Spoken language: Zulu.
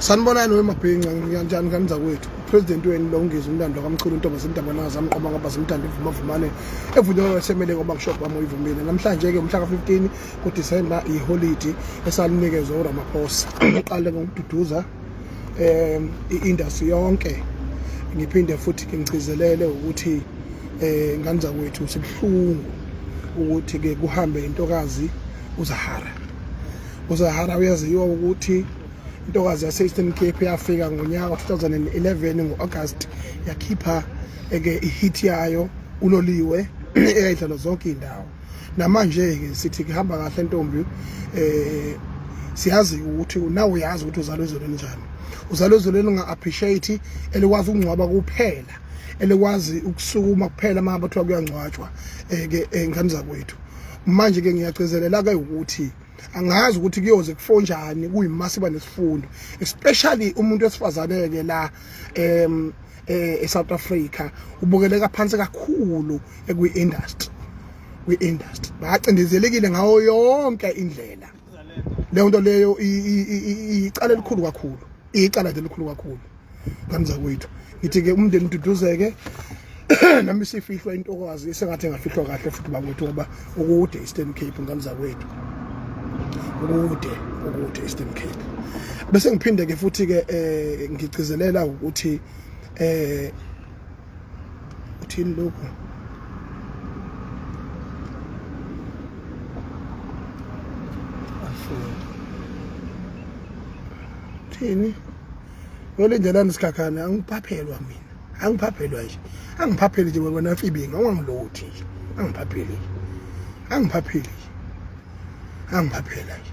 Sanibonani wemabhinca ngikanjani kanza kwethu. President wenu lo ngizwe umlando kaMchunu intombi zimdabanaza amqoma ngaba zimthanda ivumavumane evunyelwe esemele ngoba kusho kwami uyivumile. Namhlanje ke umhla ka-15 kuDisemba iholidi esalinikezwe uRamaphosa. Uqale ngokududuza i-industry yonke ngiphinde futhi ngigcizelele ukuthi ngane zakwethu sibuhlungu ukuthi ke kuhambe intokazi uZahara. UZahara uyaziwa ukuthi intokazi yase-Eastern Cape yafika ngonyaka 2011 ngo-August yakhipha ke ihit yayo uloliwe eyayidlalwa zonke iy'ndawo. Namanje-ke sithi kuhamba kahle ntombi, siyazi ukuthi nawe uyazi ukuthi uzalwa ezweni elinjani. Uzalwa ezweni elinga-appreciate, elikwazi ukungcwaba kuphela, elikwazi ukusukuma kuphela uma ngabe kuthiwa kuyangcwatshwa ke ngane zakwethu. Manje ke ngiyagcizelela ke ukuthi angazi ukuthi kuyoze kufonjani kuyima siba nesifundo, especially umuntu wesifazane ke la eSouth Africa ubukeleka phansi kakhulu kwi-industry. Kwi-industry bacindezelekile ngawo yonke indlela. Leyo nto leyo icala elikhulu kakhulu, icala nje elikhulu kakhulu ngane zakwethu. Ngithi ke umndeni ududuzeke, nami sifihlwa intokazi sengathi engafihlwa kahle futhi bakwethu, ngoba ukude Eastern Cape ngane zakwethu, ukude ukude Eastern Cape. Bese ngiphinde ke futhi ke ngigcizelela ukuthi uthini lokhu. Thini welindelani sikhakhane, angiphaphelwa mina, angiphaphelwa nje, angiphapheli nje wena mfibinga, ungangilothi nje, angiphapheli nje, angiphapheli nje, angiphaphela nje.